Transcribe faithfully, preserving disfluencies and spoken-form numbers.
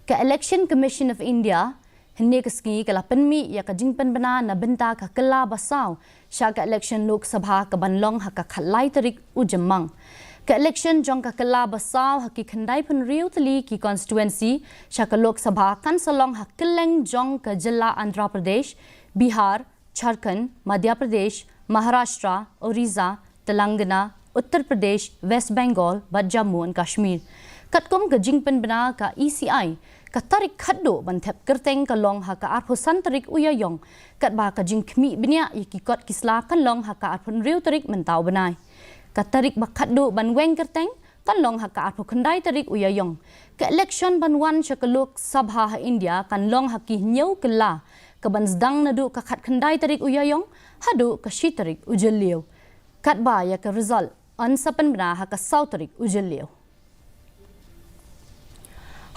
Ka Election Commission of India hynne ka sngi ka la pynmih ïa ka jingpynbna na bynta ka kylla ba saw sha ka election Lok Sabha ka ban long ha ka khatlai tarik u Jymmang. Ka election jong ka kylla ba saw ha ki khyndai phew hynriew tylli ki constituency sha ka Lok Sabha kan sa long ha kylleng jong ka jylla Andhra Pradesh, Bihar, Jharkhand, Madhya Pradesh, Maharashtra, Orissa, Telangana, Uttar Pradesh, West Bengal bad Jammu and Kashmir. Katkum ka jingpynbna ka E C I, ka tarik khatduh ban thep kyrteng ka long ha ka arphew san tarik u Ïaïong, katba ka jingkhmih bniah ïa ki kot ki sla kan long ha ka arphew hynriew tarik mynta u bnai. Ka tarik ba khatduh ban weng kyrteng kan long ha ka arphew khyndai tarik u Ïaïong. Ka election ban wan sha ka Lok Sabha ha India kan long ha ki hynñiew kylla, ka ban sdang naduh ka khatkhyndai tarik u Ïaïong haduh ka shi tarik u Jylliew. Katba ïa ka result yn sa pynbna ha ka saw tarik u Jylliew.